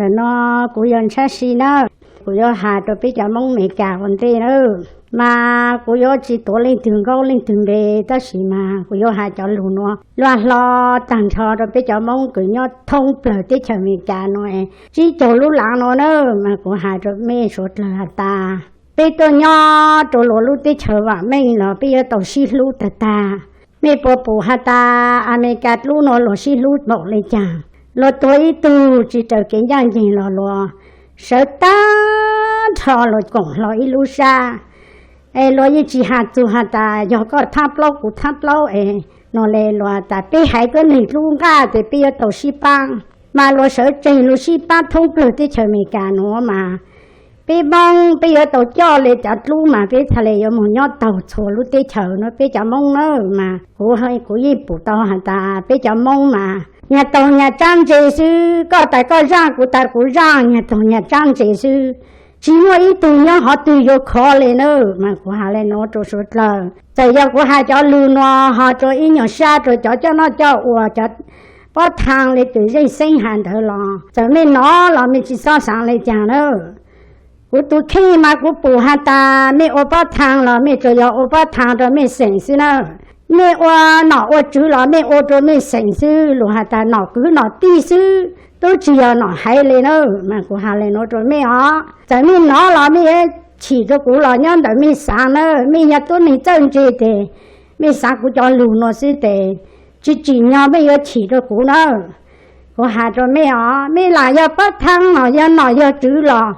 Ntawm no kuv yog Ntshab Si na, kuv yuav has rau peb cov Moob Amelikas ua ntej na. Mas kuv yuav tsis tuav leej twg nkauj leej twg npe, tab sis mas kuv yuav has cov lus no luag hlo tag nrho rau peb cov Moob kws nyob thoob plawg teb chaws Amelikas no, tsib caug lub laav no na. Mas kuv has rau mej suav dlawg has tas, peb tuaj nyob rau luag lub teb chaws vaam meej los peb yuav tau sib hlub tag tag. Mej puas pum has tas Amelikas dlub no luag sib hlub npaum le caag? Luag tuag ib tug tsis raws kev ncaj nceeg los luag sawv tag nrho luag koom hlo ib lub sab. Es luag yeej tsis has txug has tas yog koj thaab plaub kuv thaab plaub es no le, luag tas peb haiv tuab neeg dlub nqaj tes peb yuav tau sib paab. Mas luag sawv tsees lug sib paab thoob plawg teb chaws Amelikas nuav mas peb Moob peb yuav tau coj le cov dlub mas peb txhaj le yuav moog nyob taug txhua lub teb chaws no peb cov Moob na. Mas kuv, kuv yeej pum tau has tas peb cov Moob mas nyag taug nyag tsaab ntse xwb, koj tas koj zaaj kuv tas kuv zaaj, nyag taug nyag tsaab ntse xwb, tsis muaj ib tug nyob hov twg yuav khov le na. Mas kuv has le nuav rau suav dlawg, txawm yog kuv has cov lug nuav ho rua ib nyuag sab rua cov coj noj coj ua, cov pob thaa le tug zeej xeeb has ntawd los txawm mej nov los mej tsis xob xaav le caag na. Kuv tus kheej mas kuv pum has tas mej ua pob thaa los mej tsuas yog ua pob thaa rua mej xeem xwb na. Mej ua nom ua tswv los mej ua rua mej xeem xwb, lug has tas nom kwv nom tij xwb, tub tsis yog nom haiv le na. Mas kuv has le nuav rua mej os, txawm mej nov los mej yuav chim rua kuv los nyob ntawm mej xaav na. Mej yog tuab neeg txawj ntse tes mej xaav kuv cov lug nuav xwb tes tsis tsim nyog mej yuav chim rua kuv na. Kuv has rua mej os, mej lam yog pob thaa los yog nom yog tswv los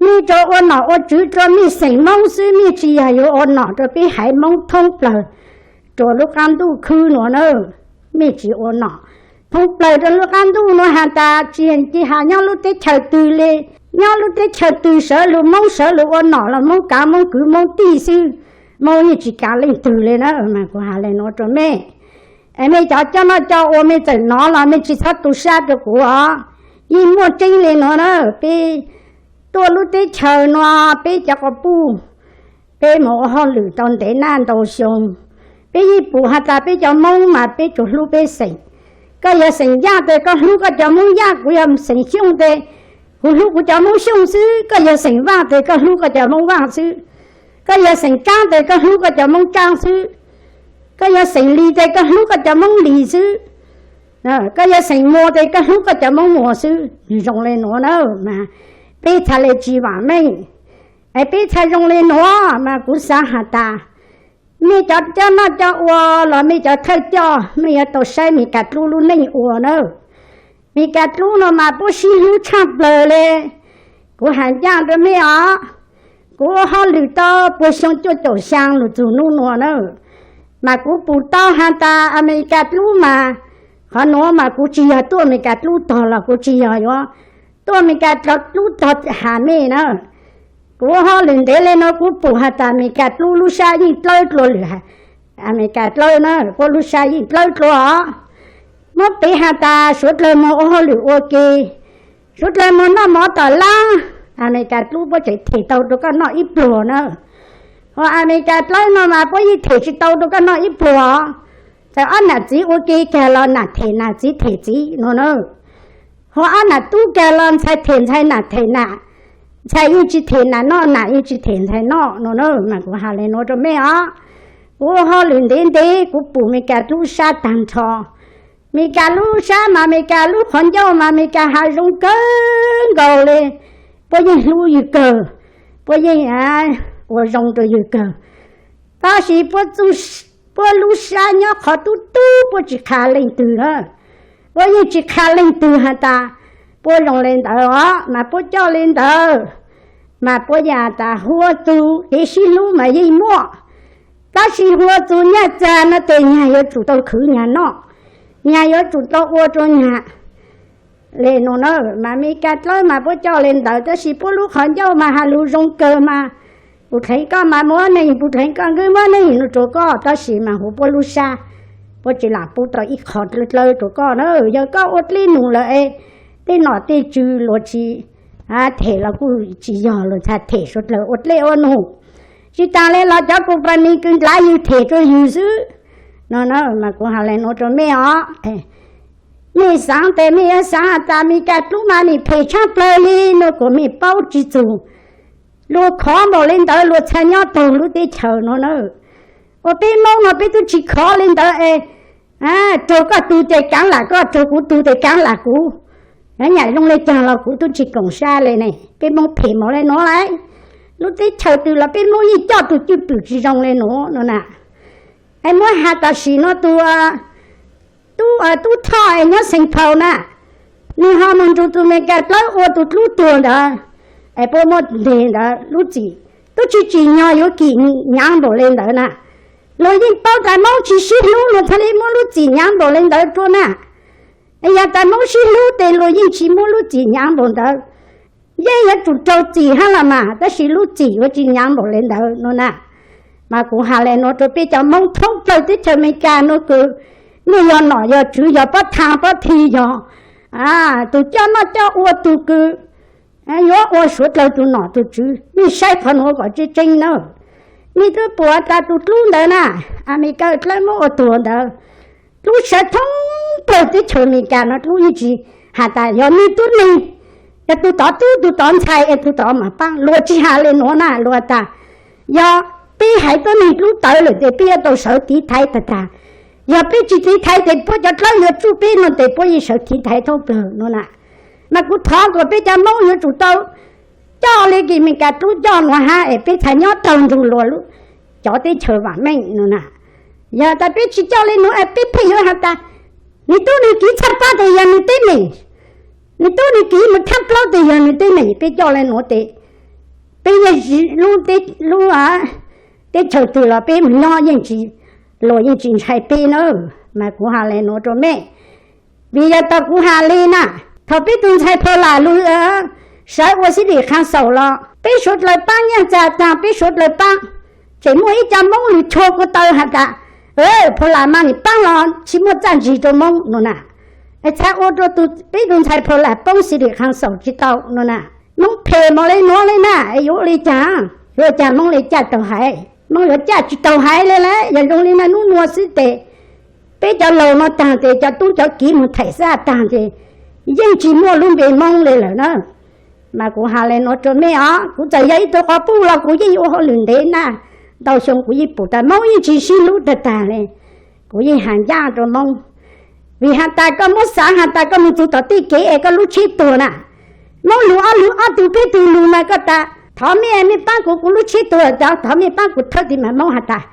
mej tsuas ua nom ua tswv rua mej xeem Moob xwb, mej tsis yog yuav ua nom rua peb haiv Moob thoob plawg rua lub qaab ntuj khwb nuav na. Mej tsis ua nom thoob plawg rua lub qaab ntuj nuav has tas tsis ci has nyob lub teb chaws twg le, nyob lub teb chaws twg sawv lug Moob sawv lug ua nom los Moob kaav Moob kwv Moob tij xwb, Moob yeej tsis kaav leej twg le na. Mas kuv has le nuav rua mej, es mej cov coj noj coj ua mej txawm nov los mej tsis txhob tu sab rua kuv os. Yeej muaj tseeb le nuav na, peb tuaj lub teb chaws nuav peb cov quas puj, peb moog ua hauj lwm tau ntev naj ntau xyoo, peb yeej pum has tas peb cov Moob mas peb tsuas hlub peb xeem. Koj yog xeem Yaj tes koj hlub koj cov Moob Yaj, kuv yog xeem Xyooj tes kuv hlub kuv cov Moob Xyooj xwb, koj yog xeem Vaaj tes koj hlub koj cov Moob Vaaj xwb, koj yog xeem Tsaab tes koj hlub koj cov Moob Tsaab xwb, koj yog xeem Lis tes koj hlub koj cov Moob Lis xwb, koj yog xeem Muas tes koj hlub koj cov Moob Muas xwb. Zoo le nuav na, mas peb txhaj le tsis vaam meej, es peb txhaj zoo le nuav. Mas kuv xaav has tas mej cov coj noj coj ua los mej cov thawj coj mej yuav tau saib Amelikas dlub lub neej ua na. Amelikas dlub no mas puab sib hlub tshaaj plawg le. Kuv has ncaj rua mej os, kuv ua hauj lwm tau puag xyoo cuaj caum xyaa lug txug nub nuav na, mas kuv pum tau has tas Amelikas dlub mas, qhov nuav mas kuv tsis yog tuaj Amelikas dlub tog los kuv tsis yog yuav tuaj Amelikas dlub tog has mej na. Kuv ua hauj lwm ntev le nuav kuv pum has tas Amelikas dlub lub sab yeej dlawb dlua lwm, Amelikas dlawb na, puab lub sab yeej dlawb dlua os. Muab piv has tas suav dlawg moog ua hauj lwm ua ke, suav dlawg moog noj mov tom lab, Amelikas dlub puab tseem them tau rua koj noj ib pluag na. Ho Amelikas dlawb no mas puab yeej them tsis tau rua koj noj ib pluag. Txawm ob nam txiv ua ke kag los nam them nam txiv them txiv no na. Ho ob nam tub kag los ntxhais them ntxhais nam them nam, ntxhais yeej tsis them nam noj nam yeej tsis them ntxhais noj no na. Mas kuv has le nuav rua mej os, kuv ua hauj lwm ntev ntev kuv pum Amelikas lub sab taag nrho. Amelikas lub sab mas Amelikas lub qhov ncauj mas Amelikas has zoo kawg nkaus le. Puab yeej hlub yug kawg, puab yeej ua zoo rua yug kawg. Tab sis puab lub sab nyob qhov tub tub puab tsis qha leej twg na. Puab yeej tsis qha leej twg has tas puab zoo le ntawd os mas puab coj le ntawd. Mas puab yog tas hu ua tug kev sib hlub mas yeej muaj, tab sis hu ua tug nyaj txag no tes nyag yuav tsum tau khwv nyag noj, nyag yuav tsum tau ua rua nyag le nuav na. Mas Amelikas dlawb mas puab coj le ntawd tab sis puab lub qhov ncauj mas has lug zoo kawg mas, pum dheev koj mas muab neeg, pum dheev koj nkawd muab neeg no rua koj, tab sis mas huv puab lub sab puab tsis lam pub tau ib qho dlawb dlawb rua koj na. Yog koj ua dlej num lawm es tej nom tej tswv luag tsis them los kuj tsis yog, luag txhaj them suav dlawg ua dlej ua num. Tsis taag le los cov company kws ndlav yug them rua yug xwb no na. Mas kuv has le nuav rua mej os, Mej xaav tes mej yuav xaav has tas Amelikas dlub mas nim phem tshaj plawg li no kuas mej paub tsi txug. Luag khov npaum le ntawd luag txhaj nyob taug lub teb chaws no na. Ua peb Moob no peb tub tsi khov le ntawd es, raug koj tug tes kaav lam koj, raug kuv tug tes kaav lam kuv. Nyob nyam zoo le caag los kuv tub tsi koom sab le ne, peb Moob phem npaum le nuav lawm. Lub teb chaws twg los peb Moob yeej coj tug cwj pwm tsi zoo le nuav no na. Es muab has tam sim no tug tub, tub Thoj es nyob Xeev Phau na, nwg ho moog nrug tug Amelikas dlawb ua tug dlub tuag ntawd, es puab muab nteg ntawd lub txim, tub tsi tsim nyog yuav kim nyaav npaum le ntawd na. Luag yeej paub tas Moob tsi sib hlub luag txhaj le muab lub txim nyaav npaum le ntawd rua na. Es yog tas Moob sib hlub tes luag yeej tsi muab lub txim nyaav npaum ntawd. Yeej yuav tsum raug txim hab los mas, tab sis lub txim yuav tsi nyaav npaum le ntawd no na. Mas kuv has le nuav rua peb cov Moob thoob plawg teb chaws Amelikas nuav kws mej yog nom yog tswv yog pob thaa pob thi yog tug coj noj coj ua tug kws yuav ua suav dlawg tug nom tug tswv, mej saib qhov nuav kom tseeb tseeb na. Mej twb pum tas tug dlub ntawd na, Amelikas dlawb muab ua tuag ntawd, dlub sawv thoob plawg teb chaws Amelikas no dlub yeej tsi has tas yog nwg tub neeg, yog tug tod tub tug tod ntxhais es tug tod mas paab. Luag tsi has le nuav na, luag tas yog peb haiv tuab neeg dlub tawv lawm tes peb yuav tau sawv tiv thaiv tag tag. Yog peb tsi tiv thaiv tes puab cov dlawb yuav tsuj peb no tes puab yeej sawv tiv thaiv thoob plawg no na. Mas kuv thov kuas peb cov Moob yuav tsum tau coj le kws Amelikas dlub coj nuav hab es peb txhaj nyob taug nrug luag lub, cov teb chaws vaam meej no na. Yog tas peb tsi coj le nuav es peb pheej yuav has tas nwg tub nwg kiv txhaj paab tes yog nwg teb meem, nwg tub nwg kiv mus thab plaub tes yog nwg teb meem. Peb coj le nuav tes peb yeej tsi, lub teb chaws twg los peb mus nyob yeej tsi, luag yeej tsi ntshai peb na. Mas kuv has le nuav rua mej, vim yog tas kuv has le na, thaum peb tug ntxhais Phau Lam lug sawv ua xib lim qha xaum los peb suav dlawg paab nyaj txag taag, peb suav dlawg paab, tseem muaj ib co Moob lug chua kuv taw has tas Phau Lam mas nim paab los tsi muaj txaj ntsig rua Moob no na. Es txhad ua rua peb tug ntxhais Phau Lam poob xib lim qha xaum tsi tau no na. Moob phem npaum le nuav le na, yuav ua le caag, yuav ua caag Moob le caj taug haiv? Moob yuav caj tsi taug haiv le lawm. Yog zoo le na nub nua xwb tes peb cov laug no taag tes cov tub cov kiv mus thaim xab taag tes yeej tsi muaj lub npe Moob le lawm na. Mas kuv has le nuav rua mej os, kuv txawm yog ib tug quas puj los kuv yeej ua hauj lwm ntev na, ntau xyoo kuv yeej pum tas Moob yeej tsi sib hlub tag tag le. Kuv yeej has ncaj rua Moob, vim has tas koj muab xaav has tas koj mus txug tom tej kev es koj lub tsheb tuag na, Moob lug ob lug ob tug peb tug lug mas koj tas thov mej, mej paab kuv, kuv lub tsheb tuag, thov mej paab kuv thawb tes mas Moob has tas,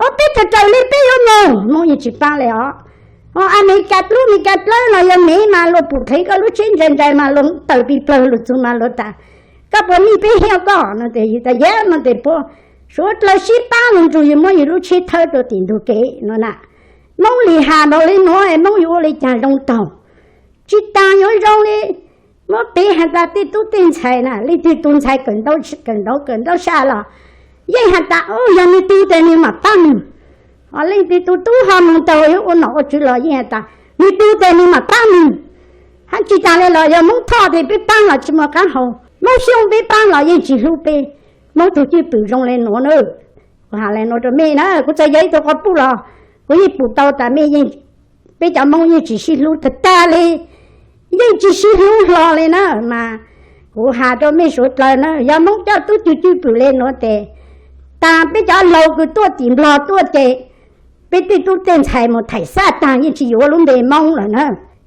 ob peb tug raws le peb yuav moog, Moob yeej tsi paab le os. Ho Amelikas dlub Amelikas dlawb los yog Mev mas luag pum dheev koj lub tsheb ntsais ntsais mas luag tawm pis plawg lug txug mas luag tas koj puas mij peb hiab koj no tes yug tas yam no tes puab suav dlawg sib paab lug nrug yug muab yug lub tsheb thawb rua tim ntug kev no na. Moob lim has npaum le nuav es Moob yuav ua le caag zoo taug? Tsi taag yuav zoo le. Muab piv has tas tej tub tej ntxhais na, leej twg tug ntxhais kawm ntaub kawm sab los yeej has tas yog nwg tug tes nwg mam paab nwg. Ho leej twg tug tub ho moog taug yuav ua nom ua tswv los yeej has tas nwg tug tes nwg mam paab nwg. Hab tsi taag le los yog Moob Thoj tes peb paab los tsi muaj qaab hau, Moob Xyooj peb paab los yeej tsi hlub peb. Moob tug cwj pwm zoo le nuav na. Kuv has le nuav rua mej na, kuv txawm yog ib tug quas puj los kuv yeej pum tau tas mej, peb cov Moob yeej tsi sib hlub tag tag le, yeej tsi sib hlub hlo le na. Mas kuv has rua mej suav dlawg na, yog Moob coj tub tug cwj pwm le nuav tes taag peb cov laug kws tuaj tim Nplog tuaj ces peb tej tub tej ntxhais mus thaim xab taag yeej tsi yuav lub npe Moob lawm na.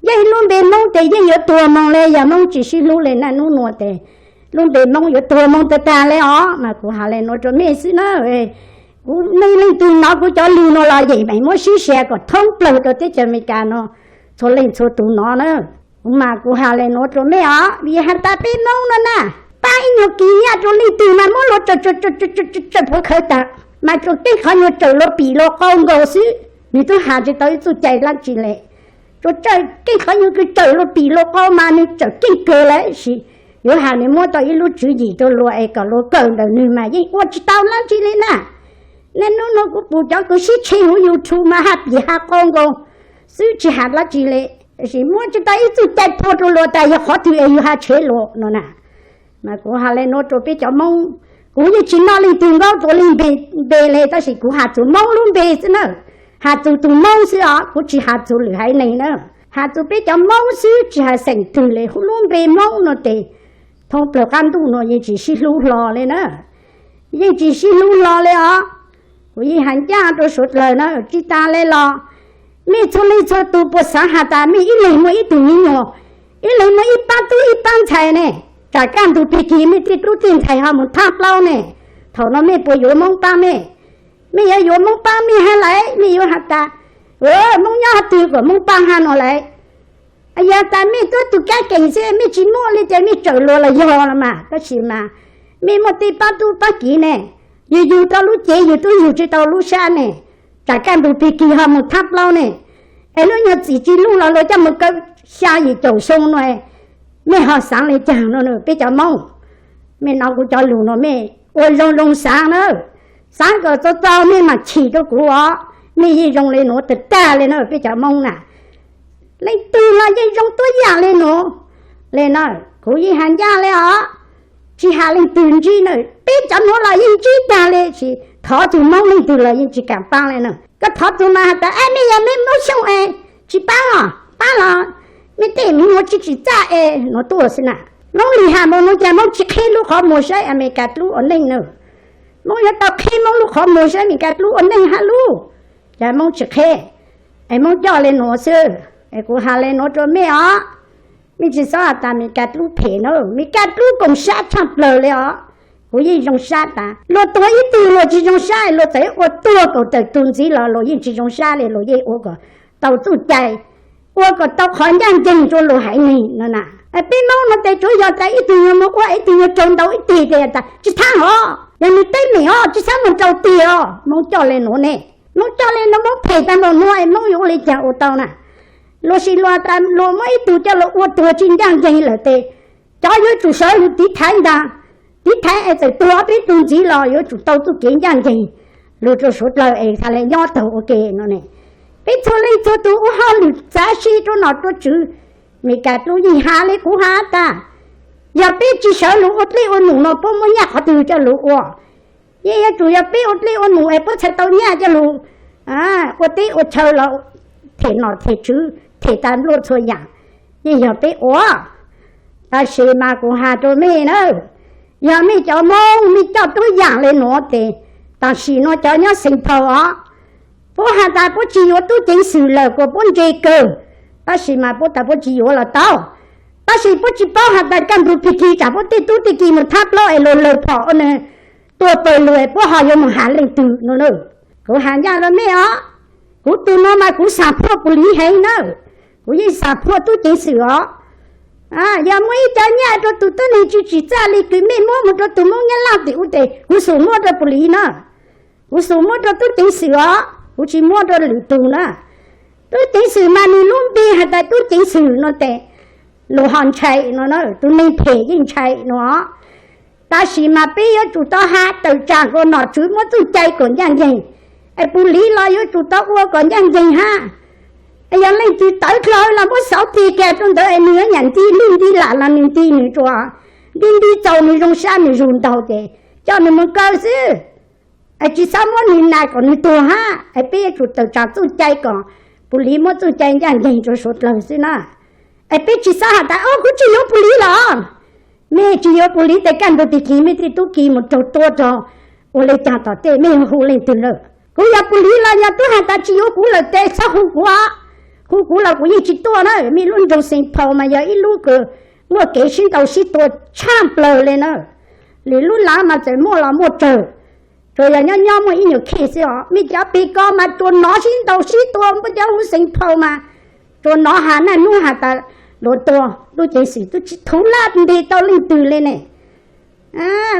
Yeej lub npe Moob tes yeej yuav tuag moog le, yog Moob tsi sib hlub le na nub nua tes lub npe Moob yuav tuag moog tag tag le os. Mas kuv has le nuav rua mej xwb na. Kuv, mej leej twg nov kuv cov lug nua los yeem meem muab sib share kom thoob plawg rua teb chaws Amelikas no txhua leej txhua tug nov na. Kuv mas kuv has le nuav rua mej os, vim has tas peb Moob no na, paab ib nyuag kis nyaj rua leej twg mas muab luag tsawm tsawm tsawm tsawm tsawm tsawm puav khawv taag, mas tsuas keej qhov nyuag tsawm luag pim luag qau nkaus xwb, nwg tub has tsi tau ib txuj cai dlaab tsi le. Tsuas tsawm keej qhov nyuag kws tsawm luag pim luag qau mas nwg tsawm keej kawg lawm, tab sis yuav has nwg muab tau ib lub tswv yim rua luag es kom luag kawm ntawm nwg mas yeej ua tsi tau dlaab tsi le na. Nub nua kuv pum cov kws sib tsheej huv YouTube mas haj pim has qau nkaus xwb tsi has dlaab tsi le, tab sis muab tsi tau ib txuj cai phua rua luag tas yog qhov twg es yug has tshev luag no na. Mas kuv has le nuav rua peb cov Moob, kuv yeej tsi noj leej twg nkaub rua leej npe le, tab sis kuv has txug Moob lub npe xwb na, has txug tug Moob xwb os, kuv tsi has txug lwm haiv neeg na. Has txug peb cov Moob xwb tsis has xeem twg le, hu lub npe Moob no tes thoob plawg qab ntuj no yeej tsis sib hlub hlo le na. Yeej tsis sib hlub hlo le os. Kuv yeej has ncaj rua suav dlawg na, tsis tas le los mej txhua leej txhua tug puas xaav has tas mej ib leeg muaj ib tug miv nyuas, ib leeg muaj ib paab tub ib paab ntxhais ne, tsam kaj ntug pig kig mej tej tub tej ntxhais ho moog thaaj plaub ne. Thaum no mej puas yuav Moob paab mej? Mej yuav yuav Moob paab mej hab lawm, mej yuav has tas Moob nyob hab twg kom Moob paab hab no lawm. Yog tas mej tuab tug kab keem xwb mej tsis muaj le ces mej tsawm luag los yog los mas, tab sis mas mej muaj tej paab tub paab kiv ne, yug yug tau lub cev yug tub yug tsi tau lub sab ne, tsam kaj ntug pig kig ho moog thaab plaub ne, es lub nyuag txim tsi luj los luag coj moog kaw xya yim caum xyoo no, mej ho xaav le caag no peb cov Moob? Mej nov kuv cov lug no mej ua zoo zoo xaav na, xaav kom txaus txaus mej mam chim rua kuv os. Mej yeej zoo le nuav tag tag le na peb cov Moob na, leej twg los yeej zoo tuab yaam le nuav le na. Kuv yeej has ncaj le os, tsis has leej twg ntsib na, peb cov nuav los yeej ntsib tag le, tsis thov tug Moob leej twg los yeej tsis kaam paab le na. Koj thov tug mas has tas mej yog mej Moob Xyooj es tsis paab os, paab los mej tej miv nyuas tsis tsim txaj es nuav tuaj xwb na. Moob Lis has moog nuav cas Moob tsis qheb lub qhov muag saib Amelikas dlub ua neej na? Moob yuav tau qheb Moob lub qhov muag saib Amelikas dlub ua neej hab lub, cas Moob tsis qheb? Es Moob coj le nuav xwb. Es kuv has le nuav rua mej os, mej tsis xob has tas Amelikas dlub phem na, Amelikas dlub koom sab tshaaj plawg le os. Kuv yeej zoo sab tas luag tuag ib tug luag tsis zoo sab, luag txawm ua tuag kaum tawm tug ntxiv los luag yeej tsis zoo sab le, luag yeej ua kom tau txuj cai, ua kom tau qhov ncaaj nceeg rua luag haiv neeg no na. Peb Moob no tes tsuav yog tas ib tug nyuag moog ua ib tug nyuag raug ntau ib teg tes tas tsis thaab hov, yog nwg teeb meem os, tsis txhob moog rau tig os. Moob coj le nuav ne, Moob coj le nuav Moob phem tag npaum nuav es Moob yuav ua le caag ua tau na? Luag sis luag tas luag muab ib tug coj los ua tuag tsis ncaaj nceeg lawm tes cov yuav tsum sawv lug tiv thaiv ntag. Tiv thaiv es txawm tuag ob peb tug ntxiv los yuav tsum tau txuj kev ncaaj nceeg lug rua suav dlawg es txhad le nyob taug ua ke no ne. Peb txhua leej txhua tug ua hauj lwm txav si rua nom rua tswv, Amelikas dlub yeej has le kuv has tas, yog peb tsis sawv lug ua dlej ua num no puab muab nyaj qhov twg coj lug ua? Yeej yuav tsum yog peb ua dlej ua num es puab txhad tau nyaj coj lug ua teb ua chaw los them nom them tswv them tas nplua txhua yaam, yeej yog peb ua. Tab sis mas kuv has rua mej na, yog mej cov Moob mej coj tuab yaam le nuav tes, tam sim nuav cov nyob Xeem Phau os, puab has tas puab tsis yuav tub ceev xwm lawm kuas puab ntse kawg, tab sis mas puab tas puab tsis yuav los tau. Tab sis puab tsis paub has tas kaj ntug pig kig tsam puab tej tub tej ki moog thab plaub es luag lawg phom ua nwg tuag pawg lug es puab ho yuav moog has leej twg no na. Kuv has ncaj rua mej os, kuv tug nuav mas kuv xam phuaj pus liv heev na, kuv yeej xam phuaj tub ceev xwm os. Yog muaj ib co nyaj rua tug tuab neeg tsis tsim txaj le kws mej muab moog rua tug Moob Nyab Laj tim ub tes kuv xum muab rua pus liv na. Kuv xum muab rua tub ceev xwm os, kuv tsis muab rua lwm tug na. Tub ceev xwm mas nwg lub npe has tas tub ceev xwm no tes luag ho ntshai no, tug neeg phem yeej ntshai no. Tab sis mas peb yuav tsum tau has tawm tsaam kom nom tswv muab txuj cai kom ncaaj nceeg, es pus liv los yuav tsum tau ua kom ncaaj nceeg hab. Yog leej twg tawv dlhau los muab xauv tig kag rua ntawd es nwg yuav nyam nti lwj nti lam los nwg nti nwg rua, nti nti txaus nwg zoo sab nwg zug ntaug tes coj nwg moog kaw xwb. Tsis txhob muab nwg nas kom nwg tuag hab. Es peb yuav tsum tawm tsaam txuj cai kom pus liv muab txuj cai ncaaj nceeg rua suav dlawg xwb na. Es peb tsis txhob has tas o kuv tsis yuav pus liv los. Mej tsis yuav pus liv tes kaj ntug pig kig mej tej tub ki moog raug tua raug ua le caag tom tej mej yuav hu leej twg lawm? Kuv yog pus liv los yog tub has tas tsis yuav kuv lawm tes txhob hu kuv, hu kuv los kuv yeej tsis tuaj na. Mej lub nroog Xeem Phau mas yog ib lub kws muaj kev sib ntaus sib tua tshaaj plawg le na. Lwm lub lawv mas txawm muaj los muaj tsawg, tsuas yog nyob nyob muaj ib nyuag khej xwb os. Mej cov peg ko mas tsuas nov sib ntaus sib tua, muaj cov huv Xeem Phau mas tsuas nov has naj nub has tas luag tua, tub ceev xwm tub tsis thuv laj npe tau leej twg le ne.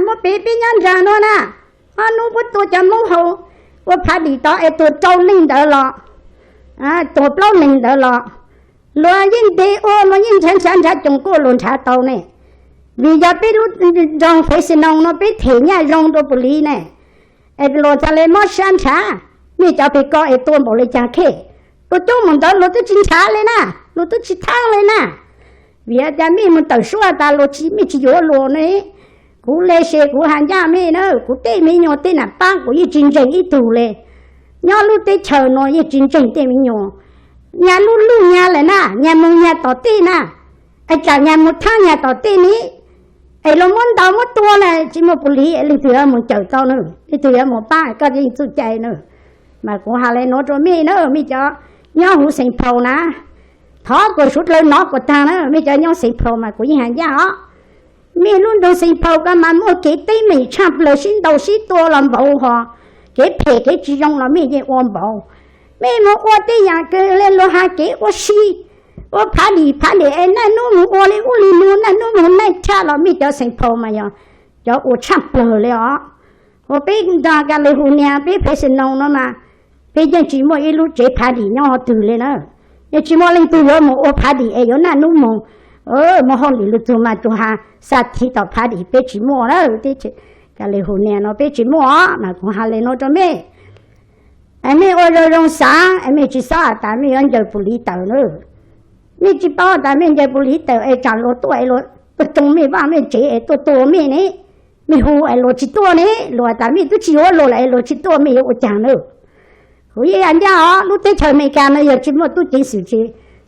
Muab peg peb nyob nraag nuav na, ob nub puab tua cov Moob hauv ua phav dim tod es tuag rau leej ntawd los, tuag plaub leeg ntawd los, luag yeej ntes ua, luag yeej nrhav nrhav nrhav coom kuaj luag nrhav tau ne. Vim yog peb lub nroog Fresno no peb them nyaj zoo rua pus liv ne, es luag txhad le mob sab nrhav. Mej cov peg ko es tua npaum le caag khej, tua coob npaum ntawd luag twb tsis nrhav le na, luag twb tsis thaab le na. Vim yog cas mej moog tawm suab tas luag tsis, mej tsis yuav luag ne? Kuv le se kuv has ncaj mej na, kuv tej miv nyuas tej nam paab kuv yeej tsis ntseeg ib tug le. Nyob lub teb chaws nuav yeej tsis ntseeg tej miv nyuas. nyas lub lug nyas lawm na, nyas moog nyas tom tej na, es tsaam nyas moog thaab nyas tom tej ni, es luas muab ntaus muab tua na, tsi muaj pus lis leej twg yuav moog cawm tau na, leej twg yuav moog paab koj yeej txuj cai na. Mas kuv has le nuav rua mej na, mej cov nyob huv Xeem Phaus na, thov kuas suav dlawg nov kuas taag na, mej cov nyob Xeem Phaus mas kuv yeej has ncaaj os. Mej lub nroog Xeem Phaus ko mas muaj kev teeb meem tshaaj plawg sib ntaus sib tua los npaum hov, kev phem kev tsi zoo los mej yeej ua npaum. Mej moog ua tej yaam kws le luas has kev ua si, ua phav dim phav dim es naj nub moog ua le ub le nuav, naj nub moog naij tshaj los mej cov Xeem Phaus mas yog cov ua tshaaj plawg le os. Ua peb nraag California peb Fresno no mas, peb yeej tsi muaj ib lub tsev phav dim nyob hov twg le na. Yeej tsi muaj leej twg yuav moog ua phav dim es yuav naj nub moog, muaj hauj lwm lug txug mas tsuas has xa thiv tom phav dim, peb tsi muaj na. Teb chaws California no peb tsi muaj os, mas kuv has le nuav rua mej. Es mej ua zoo zoo xaav, es mej tsi xob has tas mej yuav ncaws pus lis tawm na. Mej tsi paub tas mej ncaws pus lis tawm es tsaam luas tuaj es luas tuaj tsoo mej vaaj mej tsev es tuaj tua mej ne. Mej hu es luas tsi tuaj ne, luas tas mej tub tsi yuav luas lawm es luas tsi tuaj mej yuav ua caag na. Kuv yeej has ncaaj os, lub teb chaws Amelikas no yog tsi muaj tub ceev xwm tsi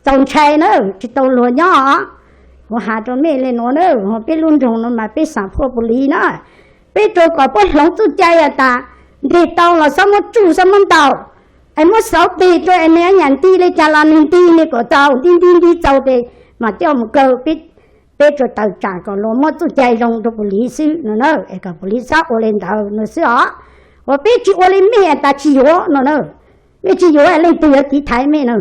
txaus ntshai na, tsi tau luag nyob os. Kuv has rua mej le nuav na, peb lub nroog no mas peb xaam phuaj pus lis na, peb rua kom puab hloov txuj cai has tas nteg tau los xob muab tsuj xob muab ntaus, es muab xauv teg rua es nws nyam nti le caag los nws nti nws kom txaus, nti nti nti txaus tes mam coj mus kaw. Peb tsuas tawm tsaam kom luas muab txuj cai zoo rua pus lis xwb no na, es kom pus lis xob ua le ntawd no xwb os. Uas peb tsi ua le mej has tas tsi yuav no na, mej tsi yuav leej twg yuav tiv thaiv mej na.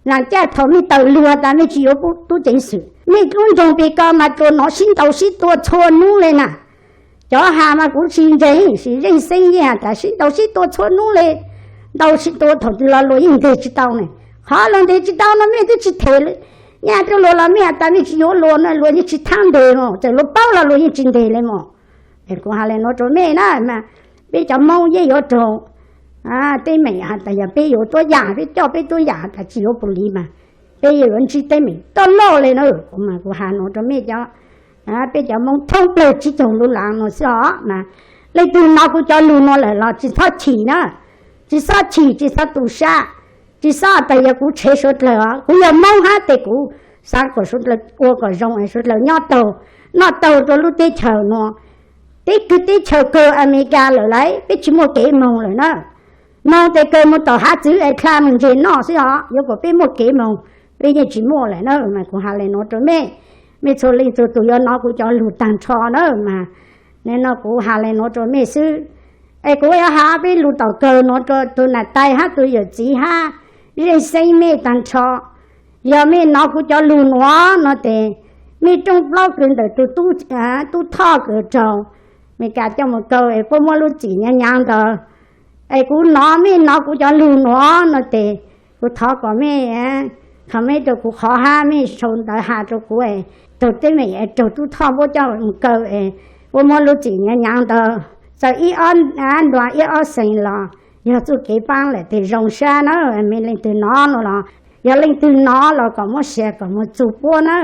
Laam caj thaum mej tawm lug tas mej tsi yuav tub ceev xwm, mej lub nroog peg ko mas tsuas nov sib ntaus sib tua txhua nub le na. Cov has mas kuv tsi ntseeg, sis zeej xeeb yeej has tas sib ntaus sib tua txhua nub le, ntaus sib tua thaum twg los luas yeej nteg tsi tau ne. Qhov luas nteg tsi tau no mej twb tsi them nyaj rua luas los mej has tas mej tsi yuav luas no, luas yeej tsi thaab nteg mog, txawm luas paub los luas yeej tsi nteg le mog. Es kuv has le nuav rua mej na, mas peb cov Moob yeej yuav raug teeb meem has tas yog peb yuav tuab yaam, peb coj peb tuab yaam has tas tsi yuav pus lis mas peb yeej yuav ntsib teeb meem tuab loj le na. Kuv mas kuv has nuav rua mej cov, peb cov Moob thoob plawg tsib caug lub laav no xwb os. Mas leej twg nov kuv cov lug nuav lawm los tsi txhob chim na, tsi txhob chim, tsi txhob tu sab, tsi txhob tas yog kuv tshev suav dlawg os. Kuv yog Moob hab tes kuv xaav kom suav dlawg ua kom zoo es suav dlawg nyob taug noj taug rua lub teb chaws nuav. Teb kws teb chaws kawg Amelikas lawm lauj, peb tsi muaj kev moog lawm na. Moog tes kawg moog tom hav txwv es dlha moog ntseg noj xwb os, yuav kom peb muaj kev moog, peb yeej tsi muaj lawm na. Mas kuv has le nuav rua mej, mej txhua leej txhua tug yuav nov kuv cov lug taag nrho na. Mas no kuv has le nuav rua mej xwb, es kuv yuav has peb lug tom kawg nuav rua tug nam tais hab tug yawm txiv hab zeej xeeb mej taag nrho. Yog mej nov kuv cov lug nuav no tes, mej rooj plaub kws ntawm tug tub thoj kws raug Amelikas coj mus kaw es puab muab lub txim nyaav nyaav ntawd, es kuv nov mej nov kuv cov lug nuav no tes, kuv thov kom mej comment rua kuv qhov hab mej sau ntawv has rua kuv, raug teeb meem es raug tub thoj puab coj mus kaw es puab muab lub txim nyaav nyaav ntawd, txawm ib ob ntuag ib ob xees los yog txuj kev paab lawm tes zoo sab na. Mej leej twg nov no los, yog leej twg nov los kom muab share kom moog txug puab na.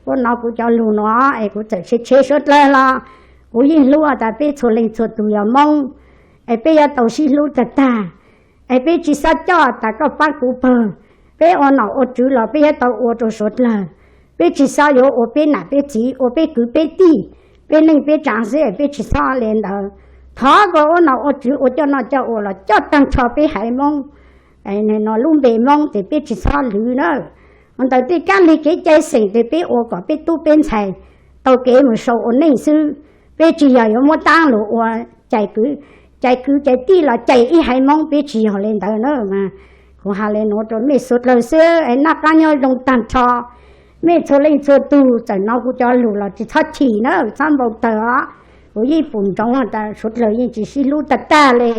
Puab nov kuv cov lug nuav es kuv txawm tshev tshev suav dlawg los kuv yeej hlub tas peb txhua leej txhua tug yog Moob, es peb yuav tau sib hlub tag tag, es peb tsi xob coj tas koj paab kuv pawg. Peb ua nom ua tswv los peb yuav tau ua rua suav dlawg, peb tsi xob yuav ua peb nam peb txiv, ua peb kwv peb tij, peb neej peb tsaav xwb, peb tsi xob le ntawd. Thov kom ua nom ua tswv ua coj noj coj ua los coj taag nrho peb haiv Moob, no lub npe Moob tes peb tsi xob lwv na. Ua ntawm tej kab lig kev cai xeem tes peb ua kom peb tub peb ntxhais tau kev mus sau ua neej xwb, peb tsi yog yuav muab taab lug ua cais kwv cais tij los cais ib haiv Moob, peb tsi yog le ntawd na. Mas kuv has le nuav rua mej suav dlawg xwb es noj qaab nyob zoo taag nrho. Mej txhua leej txhua tug txawm nov kuv cov lug los tsi txhob chim na, txhob npau tawg os. Kuv yeej pum ntsoov tas suav dlawg yeej tsi sib hlub tag tag le,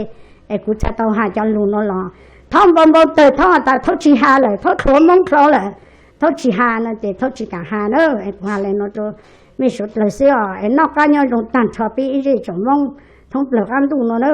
es kuv txhaj tau has cov lug nuav los. Txhob npau npau tawg, txhob tas txhob tsi has lawm, txhob rhuav Moob dlhau lawm, txhob tsi has no ces txhob tsi kaam has na. Es kuv has le nuav rua mej suav dlawg xwb os, es noj qaab nyob zoo taag nrho peb ib zej tsoom Moob thoob plawg qaab ntuj nuav na.